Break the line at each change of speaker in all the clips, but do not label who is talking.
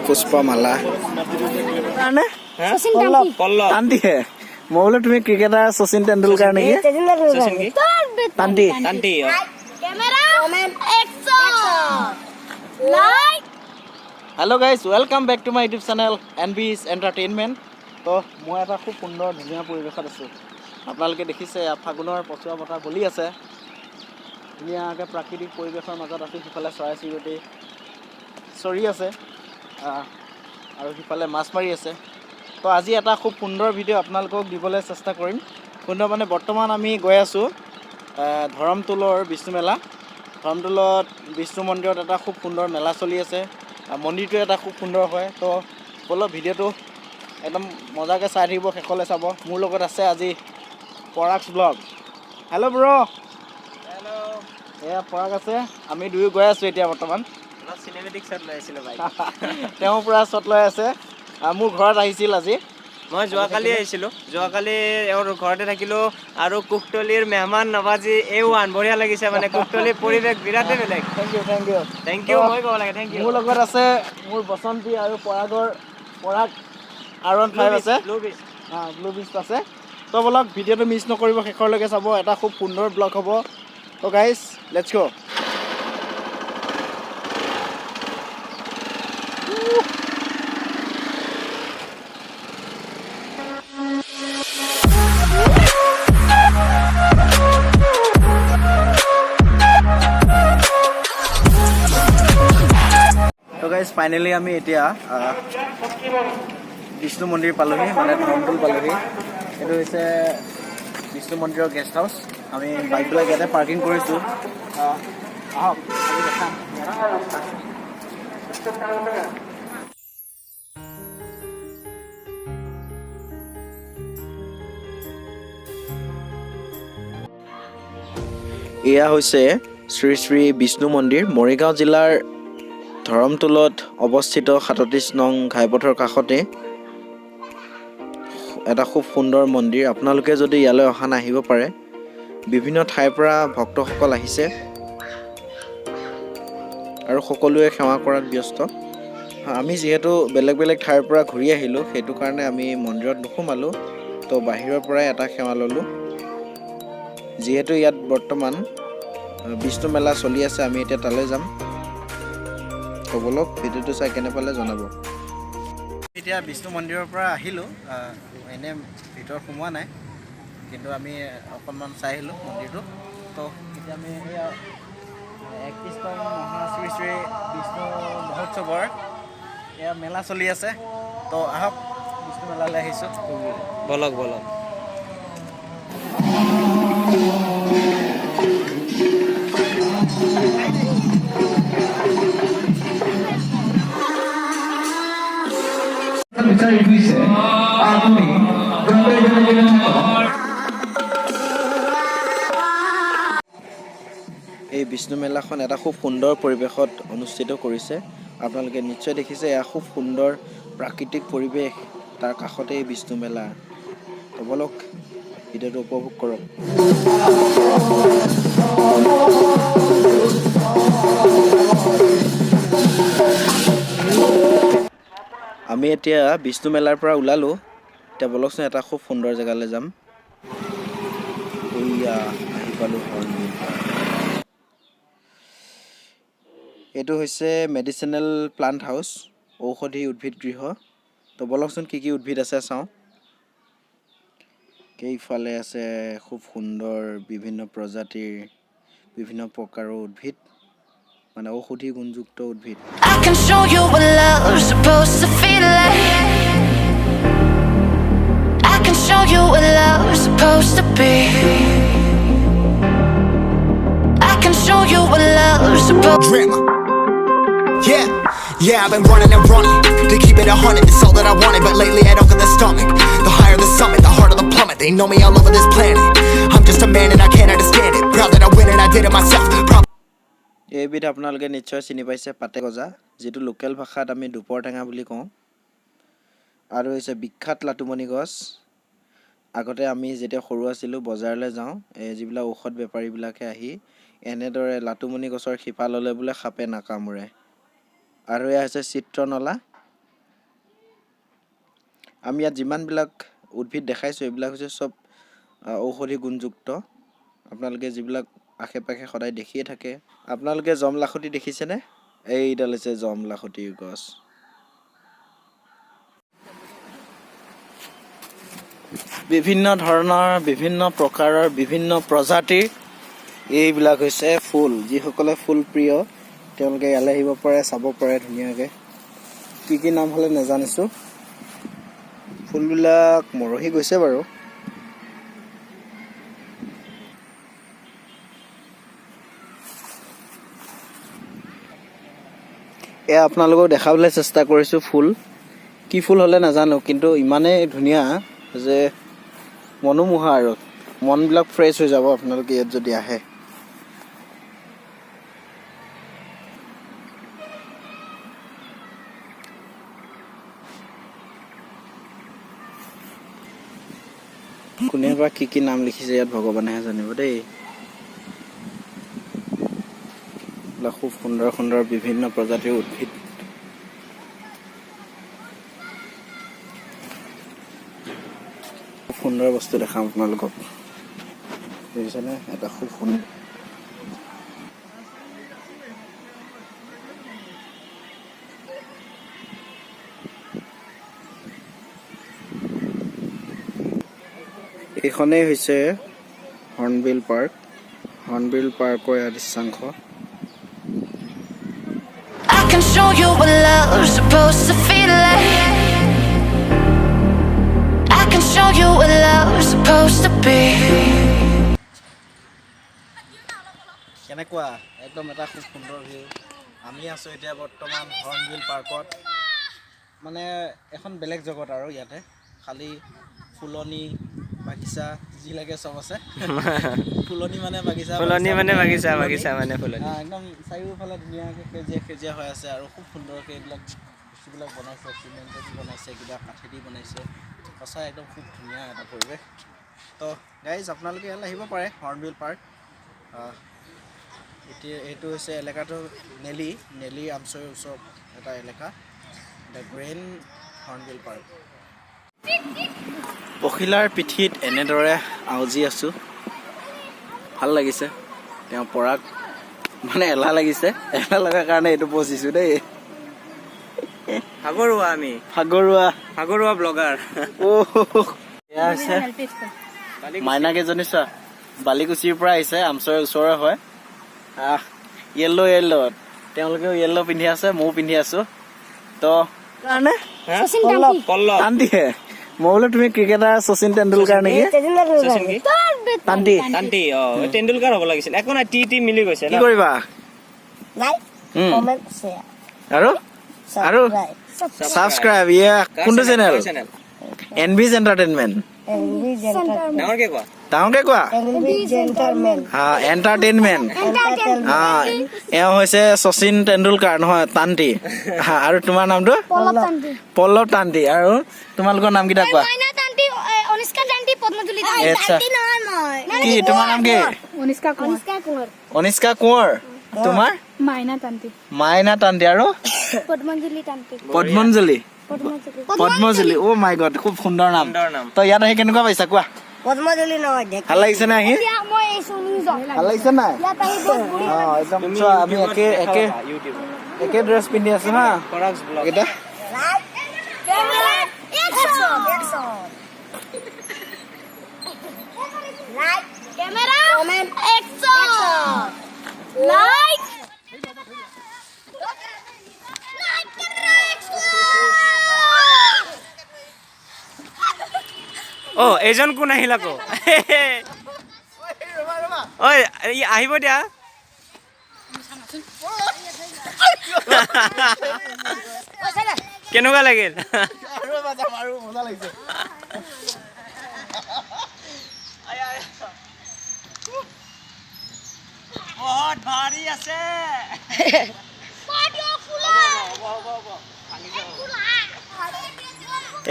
পুষ্পমালা। কাৰণে
পল্লৱ।
তান্তিহে। মই বোলো তুমি ক্ৰিকেটাৰ শচীন তেণ্ডুলকাৰ নেকি?
শচীন কি?
তান্তি।
তান্তি, অ।
Camera, action, light.
Hello guys, welcome back to my YouTube channel N B is entertainment. তো মই এটা খুব সুন্দৰ ধুনীয়া পৰিৱেশত আছোঁ। আপোনালোকে দেখিছে, ইয়াত ফাগুনৰ পচোৱা বতাহ বলি আছে। ধুনীয়াকৈ প্ৰাকৃতিক পৰিৱেশৰ মাজত আছোঁ। সিফালে চৰাই চিৰিকটি চৰি আছে আৰু সিফালে মাছ মাৰি আছে। তো আজি এটা খুব সুন্দৰ ভিডিঅ' আপোনালোকক দিবলৈ চেষ্টা কৰিম। সুন্দৰ মানে বৰ্তমান আমি গৈ আছোঁ ধৰমটোলৰ বিষ্ণু মেলা। ধৰমটোলত বিষ্ণু মন্দিৰত এটা খুব সুন্দৰ মেলা চলি আছে। মন্দিৰটো এটা খুব সুন্দৰ হয়। তো ব'লক, ভিডিঅ'টো একদম মজাকৈ চাই থাকিব, শেষলৈ চাব। মোৰ লগত আছে আজি পৰাগ ব্লগ। Hello bro.
Hello.
এয়া পৰাগ আছে। আমি দুয়ো গৈ আছোঁ এতিয়া বৰ্তমান।
অলপ চিনেমেটিক শ্বট লৈ আছিলো ভাই।
তেওঁ পূৰা শ্বট লৈ আছে। মোৰ ঘৰত আহিছিল আজি।
মই যোৱাকালি আহিছিলোঁ। যোৱাকালি এওঁৰ ঘৰতে থাকিলোঁ আৰু কুকটলিৰ মেহমান নৱাজি এ ওৱান, বঢ়িয়া লাগিছে। মানে কুকটলিৰ পৰিৱেশ বিৰাটেই বেলেগ।
Thank you, thank you.
Thank you, মই ক'ব লাগে thank U.
মোৰ লগত আছে মোৰ বসন্তী আৰু পৰাগৰ পৰাগ R15 আছে।
ব্লু বিচ।
ব্লু বিষ্ট আছে। তো ব'লক, ভিডিঅ'টো মিছ নকৰিব, শেষৰলৈকে চাব। এটা খুব সুন্দৰ ব্লগ হ'ব। তো গাইজ, let's গ'। তো গাইজ, ফাইনেলি আমি এতিয়া বিষ্ণু মন্দিৰ পালোহি, মানে ধৰমটোল পালোহি। এইটো হৈছে বিষ্ণু মন্দিৰৰ গেষ্ট হাউচ। আমি বাইকবিলাক ইয়াতে পাৰ্কিং কৰিছোঁ। আহক, আমি দেখাম। এয়া হৈছে শ্ৰী শ্ৰী বিষ্ণু মন্দিৰ, মৰিগাঁও জিলাৰ ধৰমটোলত অৱস্থিত। 37 নং ঘাইপথৰ কাষতে এটা খুব সুন্দৰ মন্দিৰ। আপোনালোকে যদি ইয়ালৈ অহা নাই, আহিব পাৰে। বিভিন্ন ঠাইৰ পৰা ভক্তসকল আহিছে আৰু সকলোৱে সেৱা কৰাত ব্যস্ত। আমি যিহেতু বেলেগ বেলেগ ঠাইৰ পৰা ঘূৰি আহিলোঁ, সেইটো কাৰণে আমি মন্দিৰত নোসোমালোঁ। তো বাহিৰৰ পৰাই এটা সেৱা ল'লোঁ। যিহেতু ইয়াত বৰ্তমান বিষ্ণু মেলা চলি আছে, আমি এতিয়া তালৈ যাম। তো ব'লক, ভিডিঅ'টো চাই কেনে পালে জনাব। এতিয়া বিষ্ণু মন্দিৰৰ পৰা আহিলোঁ। এনে ভিতৰত সোমোৱা নাই, কিন্তু আমি অকণমান চাই আহিলোঁ মন্দিৰটো। তো এতিয়া আমি এয়া 31তম মহা শ্ৰী শ্ৰী বিষ্ণু মহোৎসৱৰ এয়া মেলা চলি আছে। তো আহক, বিষ্ণু মেলালৈ আহিছোঁ।
বলক, বলক।
বিচাৰি ফুৰিছে আপুনি য'তে যেনেকৈ থাকক।
এই বিষ্ণু মেলাখন এটা খুব সুন্দৰ পৰিৱেশত অনুষ্ঠিত কৰিছে। আপোনালোকে নিশ্চয় দেখিছে, এয়া খুব সুন্দৰ প্ৰাকৃতিক পৰিৱেশ, তাৰ কাষতে এই বিষ্ণু মেলা। তো ব'লক, ভিডিঅ'টো উপভোগ কৰক। আমি এতিয়া বিষ্ণু মেলাৰ পৰা ওলালোঁ। এতিয়া ব'লকচোন, এটা খুব সুন্দৰ জেগালৈ যাম। এইয়া আহি পালোঁ হৰ্ণবিল। এইটো হৈছে মেডিচিনেল প্লাণ্ট হাউচ, ঔষধি উদ্ভিদ গৃহ। তো ব'লকচোন, কি কি উদ্ভিদ আছে চাওঁ। কেইফালে আছে খুব সুন্দৰ বিভিন্ন প্ৰজাতিৰ, বিভিন্ন প্ৰকাৰৰ উদ্ভিদ, মানে ঔষধি গুণযুক্ত উদ্ভিদ।
I can show you what love's supposed to feel like. I can show you what love's supposed to be. I can show you what love's supposed
Drama. Yeah, I've been running and running to keep it 100. It's all that I wanted, but lately I don't got the stomach. The higher the summit, the harder the plummet. They know me all over this planet. I'm just a man and I can't understand it. Proud that I win and I did it myself. Proud
এইবিধ আপোনালোকে নিশ্চয় চিনি পাইছে, পাতে গজা, যিটো local ভাষাত আমি দুপৰ টেঙা বুলি কওঁ। আৰু হৈছে বিখ্যাত লাটুমণি গছ। আগতে আমি যেতিয়া সৰু আছিলোঁ, বজাৰলৈ যাওঁ, এই যিবিলাক ঔষধ বেপাৰীবিলাকে আহি এনেদৰে লাটুমণি গছৰ শিপা ল'লে বোলে সাপে নাকামোৰে। আৰু এয়া হৈছে চিত্ৰনলা। আমি ইয়াত যিমানবিলাক উদ্ভিদ দেখাইছোঁ, এইবিলাক হৈছে চব ঔষধি গুণযুক্ত। আপোনালোকে যিবিলাক আশে পাশে সদায় দেখিয়ে থাকে। আপোনালোকে জমলাখুটি দেখিছেনে? এইডাল হৈছে জমলাখুটিৰ গছ। বিভিন্ন ধৰণৰ, বিভিন্ন প্ৰকাৰৰ, বিভিন্ন প্ৰজাতিৰ এইবিলাক হৈছে ফুল। যিসকলে ফুল প্ৰিয়, তেওঁলোকে ইয়ালৈ আহিব পাৰে, চাব পাৰে ধুনীয়াকৈ। কি কি নাম হ'লে নাজানিছোঁ। ফুলবিলাক মৰহি গৈছে বাৰু। এয়া আপোনালোকক দেখাবলৈ চেষ্টা কৰিছোঁ ফুল। কি ফুল হ'লে নাজানো, কিন্তু ইমানেই ধুনীয়া যে মনোমোহা আৰু মনবিলাক ফ্ৰেছ হৈ যাব আপোনালোকে ইয়াত যদি আহে। কোনে বা কি কি নাম লিখিছে ইয়াত, ভগৱানেহে জানিব দেই। এইবিলাক খুব সুন্দৰ সুন্দৰ বিভিন্ন প্ৰজাতিৰ উদ্ভিদ। খুব সুন্দৰ বস্তু দেখাম আপোনালোকক, দেখিছেনে? এটা খুব সুন্দৰ। এইখনেই হৈছে হৰ্ণবিল পাৰ্ক। হৰ্ণবিল পাৰ্কৰ এয়া দৃশ্যাংশ।
I can show you what love's supposed to feel like. I can show you what love's supposed to be.
কেনেকুৱা একদম এটা খুব সুন্দৰ ভিউ। আমি আছোঁ এতিয়া বৰ্তমান হৰ্ণবিল পাৰ্কত। মানে এখন বেলেগ জগত আৰু, ইয়াতে খালী ফুলনি বাগিচা যি লাগে চব আছে। ফুলনি মানে বাগিচা।
ফুলনি মানে বাগিচা।
ফুলনি।
বাগিচা মানে ফুলনি।
একদম চাৰিওফালে ধুনীয়াকৈ সেউজীয়া সেউজীয়া হৈ আছে আৰু খুব সুন্দৰকৈ এইবিলাক বস্তুবিলাক বনাইছে, চিমেণ্টেদি বনাইছে, কিবা কাঠেদি বনাইছে। সঁচাই একদম খুব ধুনীয়া এটা পৰিৱেশ। তো গাইজ, আপোনালোকে ইয়ালৈ আহিব পাৰে, হৰ্ণবিল পাৰ্ক। এতিয়া এইটো হৈছে এলেকাটো নেলি, নেলি আমচৈৰ ওচৰত এটা এলেকা, the grand hornbill park. পখিলাৰ পিঠিত এনেদৰে আউজি আছোঁ, ভাল লাগিছে। তেওঁ পৰাগ মানে এলাহ লাগিছে, এলাহ লগাৰ কাৰণে এইটো পচিছোঁ দেই।
ভাগৰুৱা আমি।
ভাগৰুৱা।
ভাগৰুৱা ব্লগাৰ।
অ', এয়া হৈছে মাইনাকেইজনী চোৱা, বালিকুচিৰ পৰা আহিছে, আমচৈৰ ওচৰৰে হয়। য়েল্ল' য়েল্ল', তেওঁলোকেও য়েল্ল' পিন্ধি আছে, ময়ো পিন্ধি আছো। তো কাৰণে
পল্লৱ।
তান্তিহে। মই বোলো তুমি ক্ৰিকেটাৰ শচীন তেণ্ডুলকাৰ নেকি?
শচীন কি?
তান্তি।
তান্তি। অ, তেণ্ডুলকাৰ হ'ব লাগিছিল। একো নাই, টি টি মিলি গৈছে
কি
ন?
কৰিবা?
Like, comment, share.
আৰু ছাবস্ক্ৰাইব। ইয়ে কোনটো চেনেল?
চেনেল?
এন বিজ এণ্টাৰটেইনমেণ্ট।
ডাঙৰকে কোৱা।
ডাঙৰকে কোৱা। হা, এণ্টাৰটেইনমেণ্ট। হা, এওঁ হৈছে শচীন তেণ্ডুলকাৰ নহয়, তান্তি। হা, আৰু তোমাৰ নামটো?
পল্লৱ তান্তি।
পল্লৱ তান্তি। আৰু তোমালোকৰ নামকেইটা কোৱা।
মাইনা তান্তি, অনুষ্কা তান্তি, পদ্মজুলি তান্তি।
আচ্ছা।
তান্তি নহয় মই।
কি তোমাৰ নাম কি?
অনুষ্কা কোঁৱৰ।
অনুষ্কা কোঁৱৰ।
অনিষ্কা কোঁৱৰ। তোমাৰ?
মাইনা তান্তি।
মাইনা তান্তি। আৰু?
পদ্মঞ্জলি তান্তি।
পদ্মঞ্জলি।
পদ্মঞ্জলি।
পদ্মজলি, অ' মাই গড, খুব সুন্দৰ নাম।
সুন্দৰ নাম।
তই ইয়াত আহি কেনেকুৱা পাইছা কোৱা।
পদ্মজলি নহয়।
ভাল লাগিছে নে আহি?
এতিয়া মই আহিছো নিউজত।
ভাল লাগিছে নাই?
ইয়াত আহি বহুত বঢ়িয়া।
অ, একদম চোৱা, আমি একে একে
ইউটিউবত
একে ড্ৰেছ পিন্ধি আছো হা।
পৰাগছ ব্লগ।
এইকেইটা।
Camera, action, action, light, camera, comment, action, light, light, camera, action.
অ, এইজন কোন আহিল আকৌ? ঐ, ই আহিব দিয়া। কেনেকুৱা লাগিল?
আৰু এবাৰ যাম আৰু, মজা লাগিছে।
বহুত ভাৰী আছে।
পাটিও ফুলা।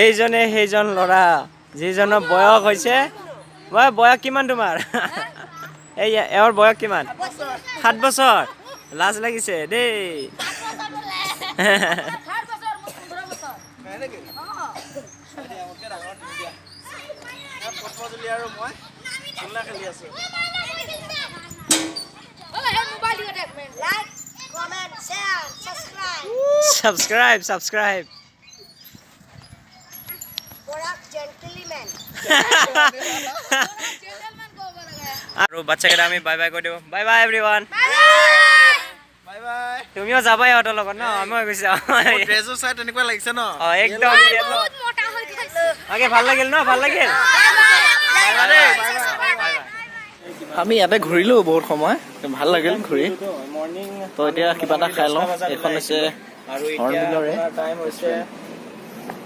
এইজনে সেইজন ল'ৰা যিজনৰ বয়স হৈছে, মই বয়স কিমান তোমাৰ? এই এওঁৰ বয়স কিমান? 7 বছৰ। লাজ লাগিছে দেই।
আত্মজুলি আৰু মই ঝুলনা খেলি আছোঁ।
Like, comment, share, subscribe.
Subscribe, subscribe.
Barak gentleman.
আৰু বাচ্চাকেইটা আমি বাই বাই কৈ দিওঁ। Bye bye everyone.
Bye bye.
তুমিও যাবা ইহঁতৰ লগত ন? আমিও গুচি যাওঁ।
ড্ৰেছো চাই তেনেকুৱা লাগিছে ন?
অঁ, একদম। বাকী ভাল লাগিল ন? ভাল লাগিল।
আমি ইয়াতে ঘূৰিলোঁ বহুত সময়, ভাল লাগিল ঘূৰি। তো এতিয়া কিবা এটা খাই লওঁ। এইখন হৈছে হৰ্ণবিলৰে।
টাইম হৈছে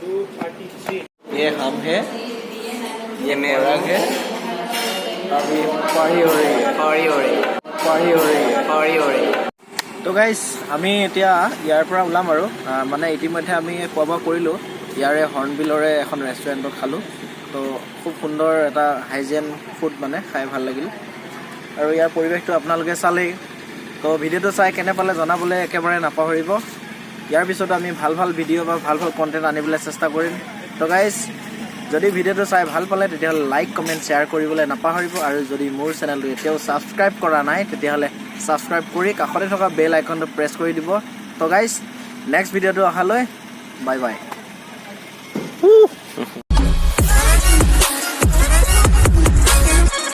2:33।
ये हम है,
ये मैं।
पराग है। अभी पारी हो रही है।
হৰি হৰি।
पारी हो रही है।
হৰি হৰি।
তো গাইজ, আমি এতিয়া ইয়াৰ পৰা ওলাম আৰু মানে ইতিমধ্যে আমি খোৱা বোৱা কৰিলোঁ। ইয়াৰে হৰ্ণবিলৰে এখন ৰেষ্টুৰেণ্টত খালোঁ। তো খুব সুন্দৰ এটা হাইজেন ফুড, মানে খাই ভাল লাগিল। আৰু ইয়াৰ পৰিৱেশটো আপোনালোকে চালেই। তো ভিডিঅ'টো চাই কেনে পালে জনাবলৈ একেবাৰে নাপাহৰিব। ইয়াৰ পিছত আমি ভাল ভাল ভিডিঅ' বা ভাল ভাল কণ্টেণ্ট আনিবলৈ চেষ্টা কৰিম। তো গাইজ, যদি ভিডিঅ'টো চাই ভাল পালে, তেতিয়াহ'লে লাইক, কমেণ্ট, শ্বেয়াৰ কৰিবলৈ নাপাহৰিব। আৰু যদি মোৰ চেনেলটো এতিয়াও ছাবস্ক্ৰাইব কৰা নাই, তেতিয়াহ'লে ছাবস্ক্ৰাইব কৰি কাষতে থকা বেল আইকনটো প্ৰেছ কৰি দিব। তো গাইজ, নেক্সট ভিডিঅ'টো অহালৈ বাই বাই।